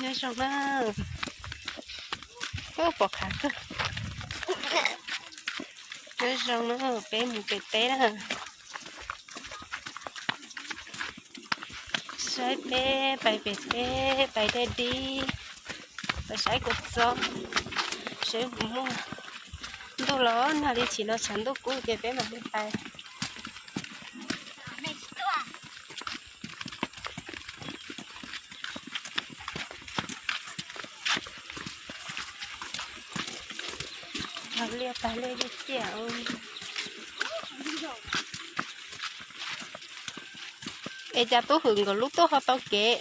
Nyob zoo na. Ub, pom qhav kawg. Nyob zoo na, peb mus pem teb na. Saib peb pais pem teb, pais dej dib, pais saib kua txob, seb puas muaj. Ntuj los nag li chim no tshav ntuj kub ces peb mam li pais. Liaj tag liaj tiag tiag. Es cas Tub Hwm nkawd lub tuaj ho tau kev?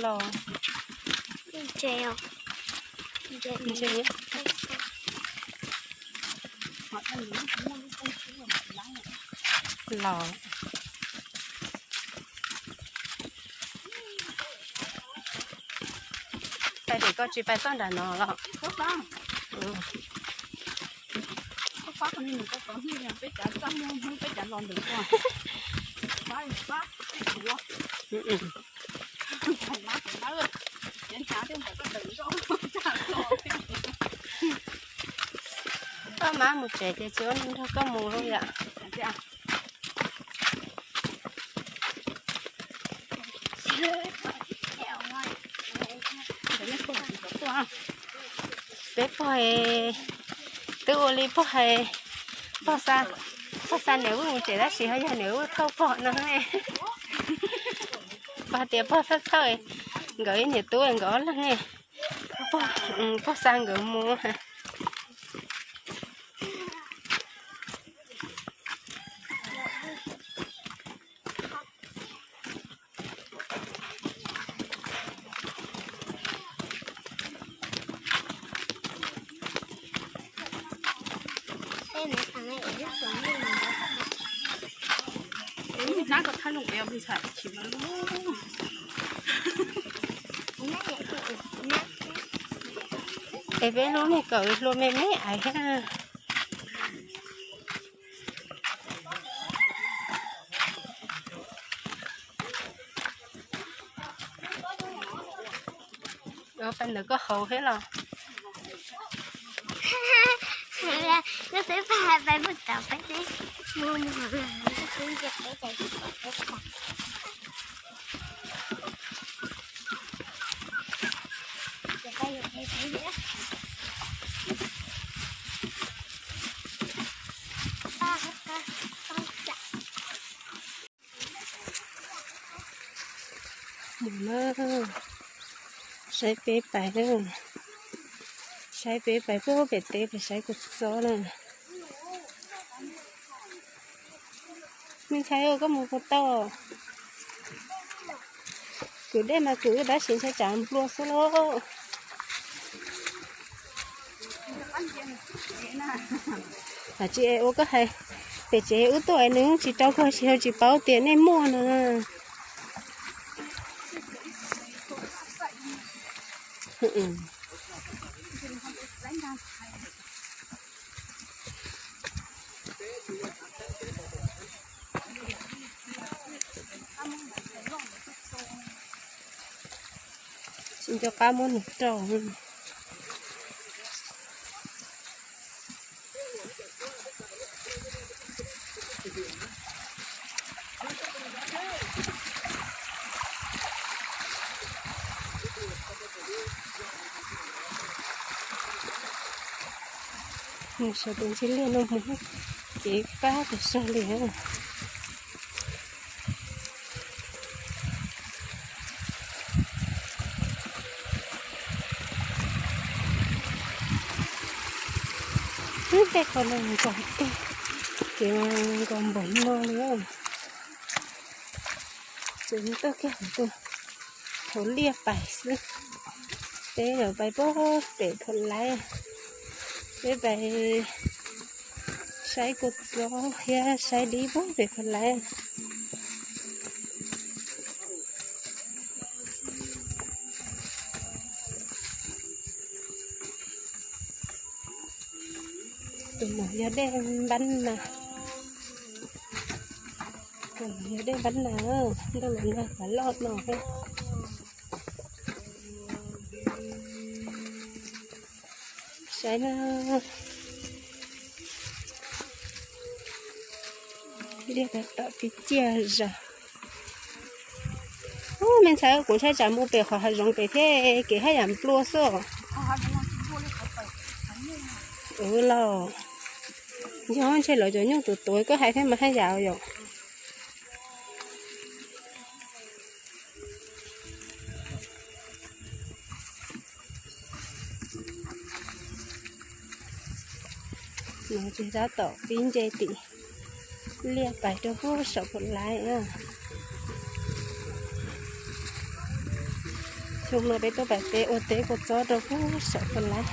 Los. Los. Pais tim koj tsis pais txoj nram no los? Koj mab mus tsev ces tsis ua neeg nrog koj mus li yom. Peb pog twb ua li pog hais, pog xa, pog xa niam Vwj mus tsev tab sis ho yog niam Vwj thauj pog no. Pog tias pog txhawj txhawj, nkawd ib niam tub nkawd ob leeg, pog xa nkawd mus. Es peb lub niag kawm hlua me me aiv thiab. Pais ntawm koj hauv thiab los? Koj xav pais pais puag tom peb teb, mus mus hauv los koj xav pais pais. Mus na, saib peb pais na, saib peb pais puag pem teb pem saib kua txob na. Me ntxhais, koj mus puas tau? Kwv dej mas kwv tab sis ntshai tsam nplua xwb lauj. Tsis ua koj hais, pem tsev wb tuaj es nws tsis rau koj, tsis paub tias nej muaj no. Tsis nco qab muab nws rau. Mus saum tus ntsis liaj no mus, ces pab tas zog li. Tej qhov no nkaus tiag, ces nkaus npaum no li. Tseem tuaj kiag hauv liaj pais xwb. Peb yuav pais puag pem Phuv Laiv, peb pais saib kua txob thiab saib dib puag pem Phuv Laiv. Tus no yog dej npab na. Yog dej npab nag, ntuj los nag tas loj no. Saib na, liaj tab tom pib ciaj zog. Ub, me ntxhais, kuv ntshai tsam mus pem qhov hav zoov pem thiab kev haj yam nplua xwb. Ua los, yog ntshe lawv cov nyuj tus tuav koj hais thiab mas haj yam yom. No ces tab tom pib nce tim liaj pais rau pem saum Phuv Laiv. Xyoo no peb tuaj pais teb ua teb kua txob rau pem saum Phuv Laiv.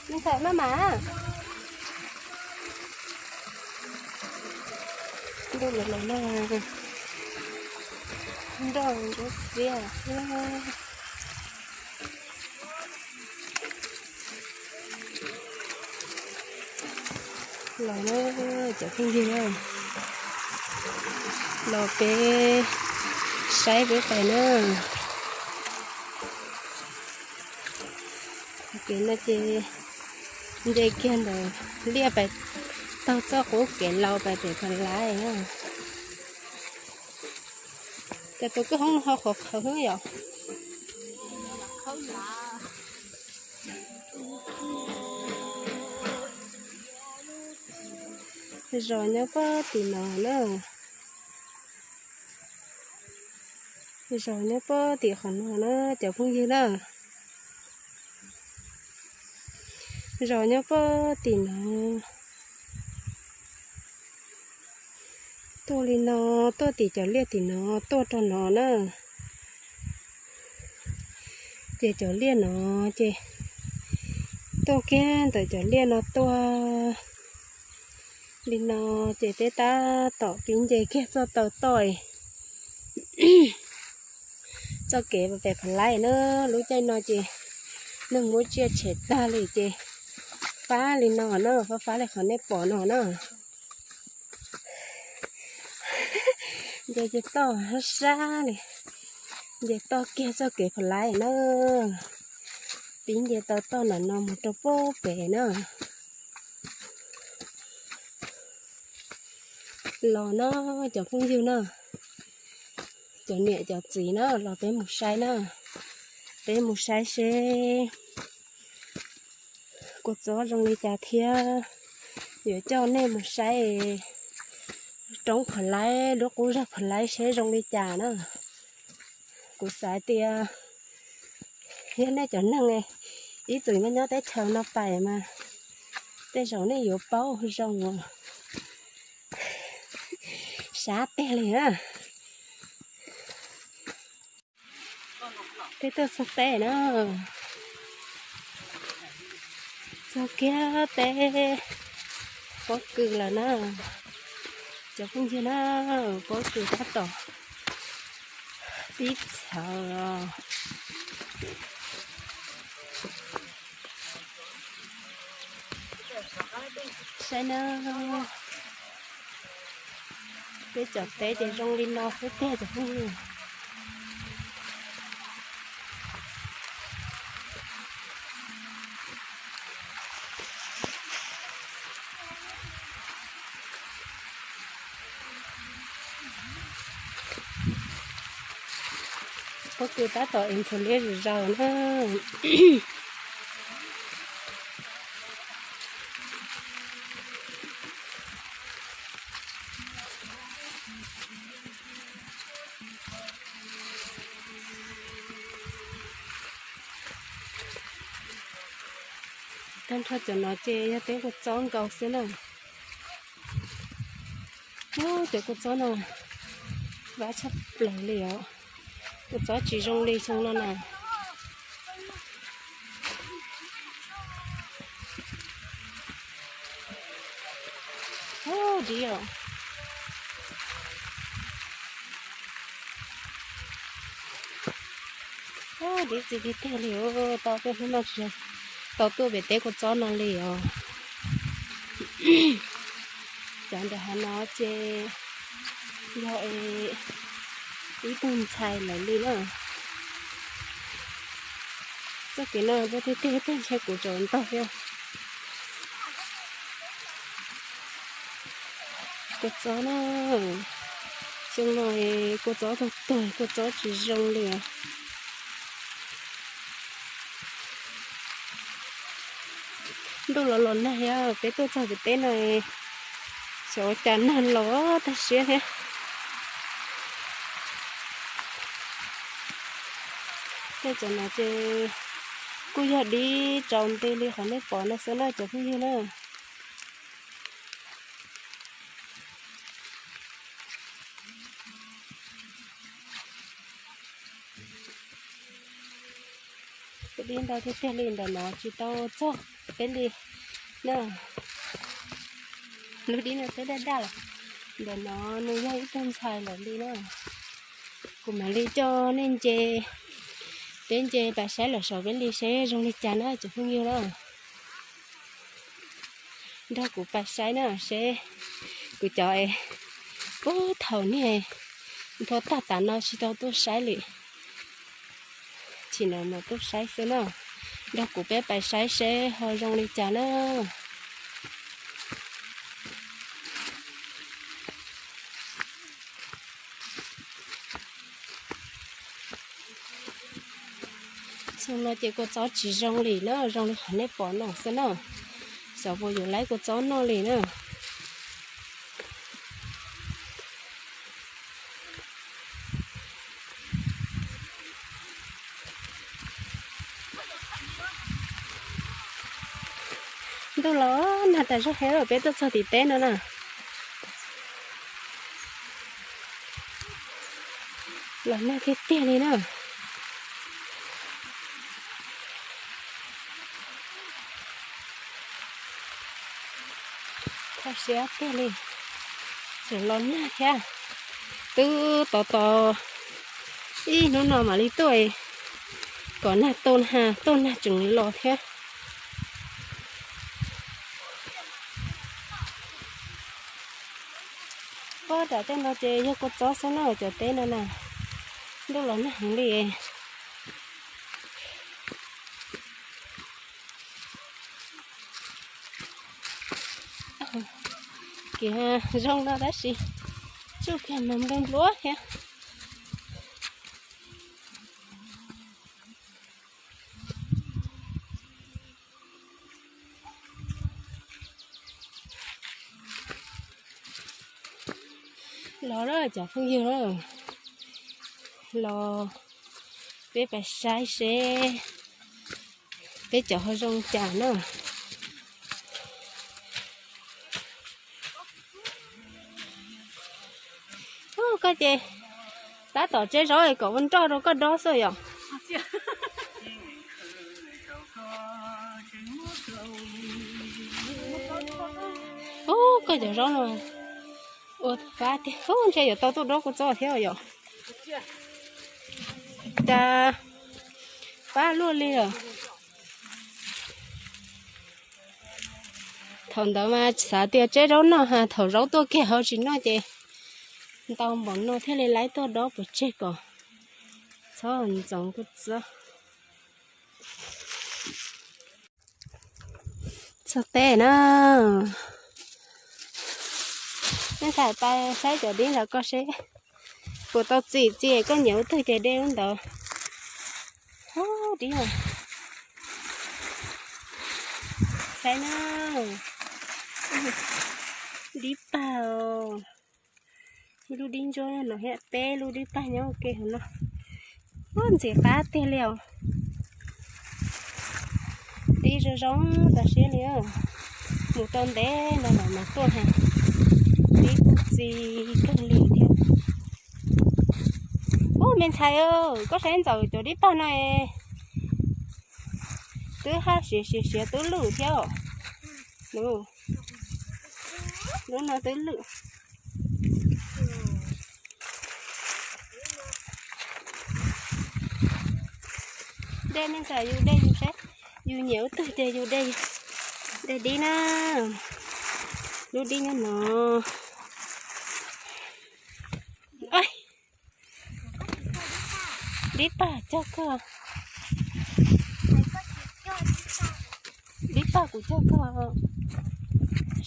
Me ntxhais maj mam. Ntuj los los nag, nroj ntsuab xiab xwb. Los na, cov phooj ywg na, los peb saib peb pais na. Kev no ces nce kiag ntawm liaj pais taug txoj qub kev laus pais pem Phuv Laiv. Cas tus kwj hoob no ho qhuav qhawv yom. Zos nyob puag tim no na. Zos nyob puag tim qhov no na cov phooj ywg na. Zos nyob puag tim no. Tuaj li no, tuaj tim cov liaj tim no tuaj rau no na. Ces cov liaj no ces tuaj kiag ntawm cov liaj no tuaj li no, ces peb tab tom pib nce kiag txoj taw toj. Txoj kev pem Phuv Laiv na, lub caij no ces neeg muab tsiaj tshem tag li ces fab li no na, fab fab li qhov nej pom no na. Nce ces toj sab sab li, nce toj kiag txoj kev Phuv Laiv na. Pib nce tau toj ntawm no mus rau puag pem na. Los na cov phooj ywg na, cov niam cov txiv na, los peb mus saib na, peb mus saib seb kua txob zoo li cas thiab yuav coj nej mus saib roob Phuv Laiv, lub qub zog Phuv Laiv seb zoo li cas na. Kuv xav tias yog nej cov neeg ib txwm nyob nyob teb chaws no pais mas tej zaum nej yuav paub zoo sab tiag li na. Peb tuaj txog teb na, txog kiag teb pob kws lawm na. Cov phooj ywg na, pob kws tab tom pib txhawv os. Saib na, peb cov teb ces zoo li no xwb tiag cov phooj ywg. Pob kws tab tom ev ntxhuav liab zom zaws na. Tag nrho cov no ces yog teb kua txob nkaus xwb na. Ub, cov kua txob no vaj tshaj plaws li os. Kua txob tsis zoo li xyoo no na. Ub, dib os. Dib txiv tiag tiag li, tau tuaj hnub no tsis tau tuaj pem teb kua txob no li os. Cov ntawm hav no ces yog ib tug ntxhais lawm li na. Txoj kev no tuaj tiag tiag tiag ntshe kuv tsaus ntuj thiab. Kua txob na, xyoo no kua txob tuag tuag, kua txob tsis zoo li. Ntuj los los nag thiab, peb tuaj txog pem teb no xyov ua cas nag los tag siab thiab. Tej cov no ces kuj yog dib tsaus nti li qhov nej pom no xwb na cov phooj ywg na. Kuj dib ntau tiag tiag li, ntawm no tsis tau txog peb li na. Lub dib no twb daj daj lawm. Ntawm no nws yog ib tug ntxhais lawm li na. Kuv mam li coj nej nce, peb nce pas saib lawm saum peb li seb zoo li cas na cov phooj ywg na. Nrog kuv pais saib na seb kuv cov es puag thaum niag npua tag tas no tsis tau tuaj saib li. Chim no mus tuaj saib xwb na. Nrog kuv peb pais saib seb ho zoo li cas na. Xyoo no ces kua txob tsis zoo li na, zoo li qhov nej pom no xwb na. Xyov puas yuav laib kua txob noj li na. Ntuj los nag tas zog thiab, peb tuaj txog tim teb no na. Los nag tiag tiag li na. Kho siab tiag li, tseem los nag thiab. Twb tos tos ib hnub no mam li tuaj, kom nag tu, tuaj nag tseem los thiab. Puag nram tej no ces yog kua txob xwb na cov teb no na. Ntuj los nag heev li. Kev zoo no tab sis tsuj kiag mas nplua nplua thiab. Los lawm cov phooj ywg, los peb pais saib seb peb cov ho zoo cas na. Koj ces tab tom tseb zaub kom ua nroj rau koj dob xwb yom. Ub, koj cov zaub no ua fab tiag, ub, ntshe yuav tau tuaj dob kua txob thiab yom. Cas fab luaj li lawm. Thaum ntawd mas xav tias tseb zaub noj, thaum zaub tuaj kiag ho tsis noj ces ntau npaum no thiaj li laib tuaj dob pov tseg kom txhob ntxoov kua txob. Txog teb na. Nej txhais pais saib cov dib ntawd koj seb puas tau txim txiv, koj nyiam ua twg ces de ua ntawd. Dib, saib na, dib pag os. Ib lub dib ntsuab no thiab peb lub dib pag nyob ua ke hauv no. Ub, ntxim qab tiag li os. Dib zoo zoo tas siab li. Mus tau ntev ntawd lawm mas tuaj ha. Dib kuj txi kawg li thiab. Ub, me ntxhais, koj saib ntxawm cov dib pag no es twb haj siav siav siav twb lwj thiab. Lub no twb lwj. De me ntxhais, yus de yus saib, yus nyiam ub tug ces yus de, de dib na. Lub dib nyob no. Dib tag cog kawg. Dib tag kuv cog kawg.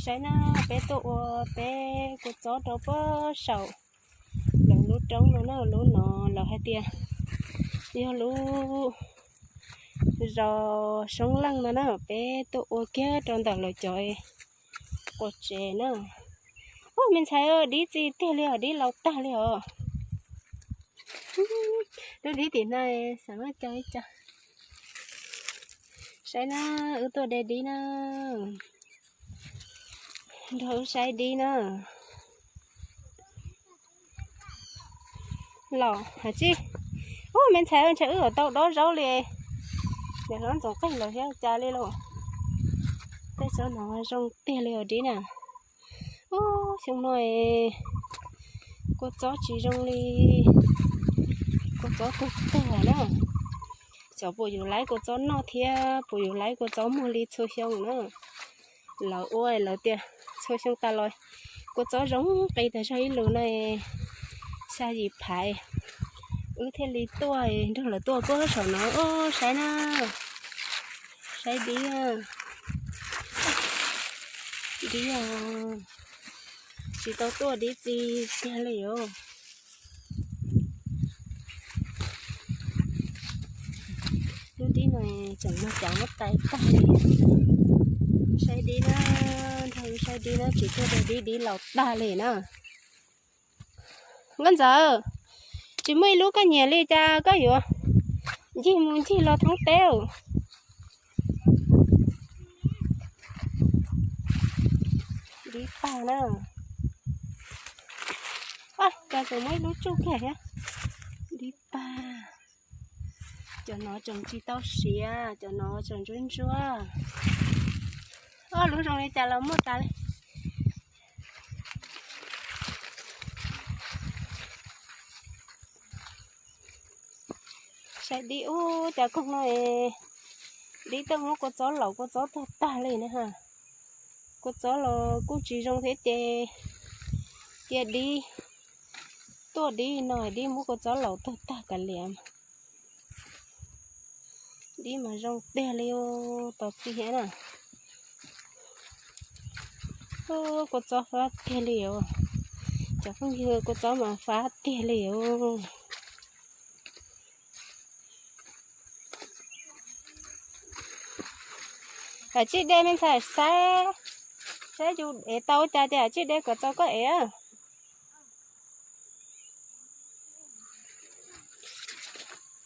Saib na, peb tuaj ua peb kua txob rau puag saum lawv lub roob no na, lub no lawv hais tias yog lub zos Soob Leej no na, peb tuaj ua kiag rau ntawm lawv cov quas tsev na. Ub, me ntxhais, dib txi tiag li os, dib laus tag li os. Lub dib tim no xav muab cog ib co. Saib na, wb tuaj de dib na. Nrog wb saib dib na. Los hais tsis, ub, me ntxhais, ntshe wb yuav tau dob zaub li. Niam hlob Ntxoov Qeeg lawv thiab cas li lauj. Tej tsob no zoo tiag li os dib na. Ub, xyoo no kua txob tsis zoo li kua txob tuag tuag na. Xyov puas yuav laib kua txob noj thiab puas yuav laib kua txob muag li txhua xyoo na. Lawv ua lawv tias txhua xyoo tas los kua txob zoo qis tas zog ib lus no, xya yim phaiv. Wb thiaj li tuaj nrog lawv tuaj puag saum no. Ub, saib na, saib dib, dib, tsis tau tuaj dib txi tiag li os. Lub dib no tseem muag cov muab tais tag li. Saib dib na, nrog wb saib dib na, tsis tuaj de dib, dib laus tag li na. Nkauj Ntxawm, tsis muaj ib lub koj nyiam li cas koj yuav ncig mus ncig los thoob teb. Dib tag na. Cas tseem muaj ib lub tsuj kiag thiab. Dib tag. Cov no tseem tsis tau siav, cov no tseem ntsuab ntsuab. Ob lub zoo li cas los muaj tas li. Saib dib ub, cas koog no es dib tuaj muab kua txob laus kua txob tuag tag li na ha. Kua txob los kuj tsis zoo thiab ces cia dib, tuaj dib no dib muab kua txob laus tuag tag kav liam. Dib mas zoo tiag li, tos txi thiab na. Kua txob fab tiag li os. Cov phooj ywg, kua txob mas fab tiag li os. Kav tsij de me ntxhais, saib, saib yus ev tau cas ces kav tsij de kom txaus koj ev.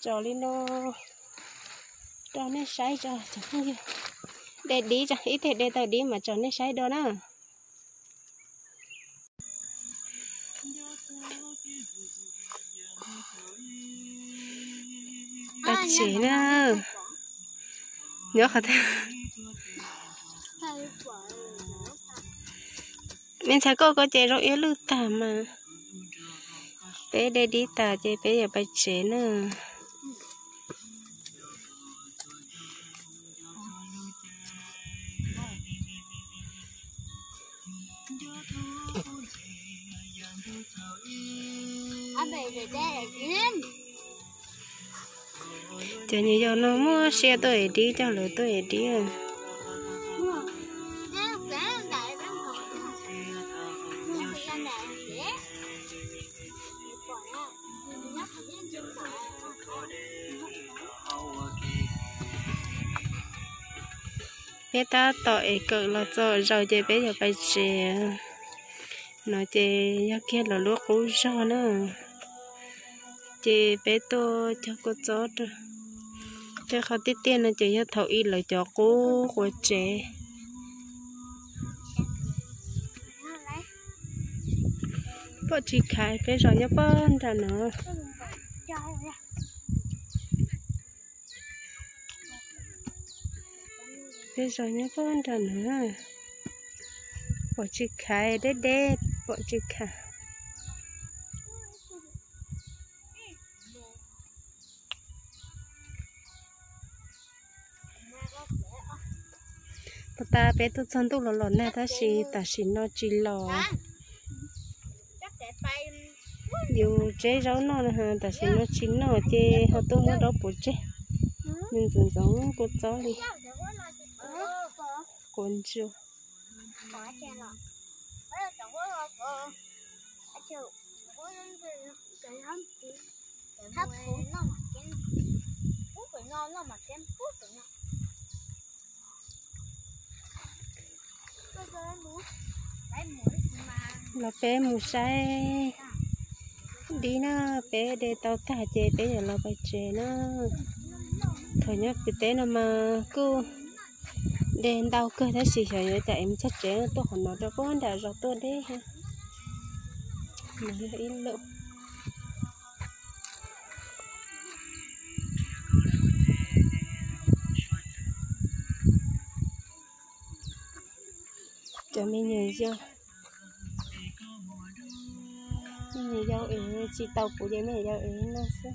Tso li no rau nej saib tso cov phooj ywg. De dib tso, ib teg de tau dib mas tso nej saib dua na. Pais tsev na. Nyob qhov twg? Me ntxhais, koj ko ces zoo iab lwj tag mas. Peb de dib tas ces peb yuav pais tsev na. Cov nyuam yaus no muaj sia tuaj ev dib, coj lawv tuaj ev dib. Peb tab tom ev kawm los txog zaus ces peb yuav pais tsev. No ces yog kiag lawv lub qub zog na. Ces peb tuaj cog kua txob rau, tej qhov tiaj tiaj no ces yog thaum ub lawv cov qub quav tsev. Pom tsis khaiv, peb zos nyob pog nram no. Peb zos nyob pog nram no. Pom tsis khaiv, deb deb, pom tsis khaiv. Tas peb tuaj txog ntuj los los nag tab sis tam sim no tsis los. Yus tseb zaub noj, tam sim no tsis noj ces ho tuaj muab zaub puv tseg. Nws ntxoov ntxoov kua txob li. Quav ntsuag. Los peb mus saib dib na, peb de tau tag ces peb yuav los pais tsev na. Thaum nyob pem teb no mas kuj de ntau kawg tab sis xyov yuav cas es mus txog tsev tuaj qhov no rau puag nram zos tuaj deb. Ib lub Cov me nyuam yaus, me nyuam yaus es tsis tau puv ces me nyuam yaus es noj xwb.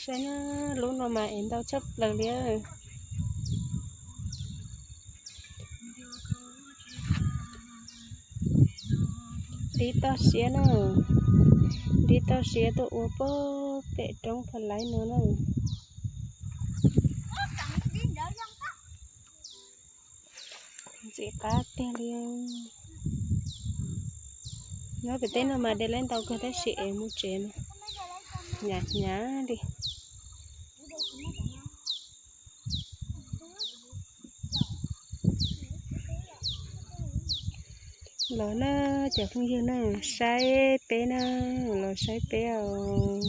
Saib na, lub no mas es ntau tshaj plaws li. Dib toj siab na, dib toj siab tuaj ua pem roob Pha Laib no na. Ntxim qab tiag li. Nyob pem teb no mas de lawm ntau kawg tab sis es mus tsev mas hnyav hnyav li. Los na, cov phooj ywg na, saib peb na, los saib peb os.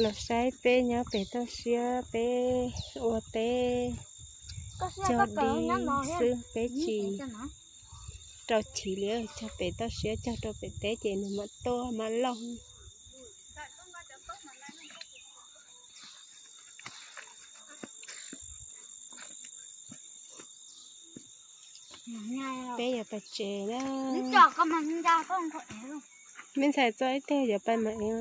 Los saib peb nyob pem toj siab, peb ua teb cog dib xwb, peb tsis rau chiv li. Cog pem toj siab, cog rau pem teb ces nws mam tuaj mam loj. Peb yuav pais tsev na. Me ntxhais txo ib teg yuav pais mam ev.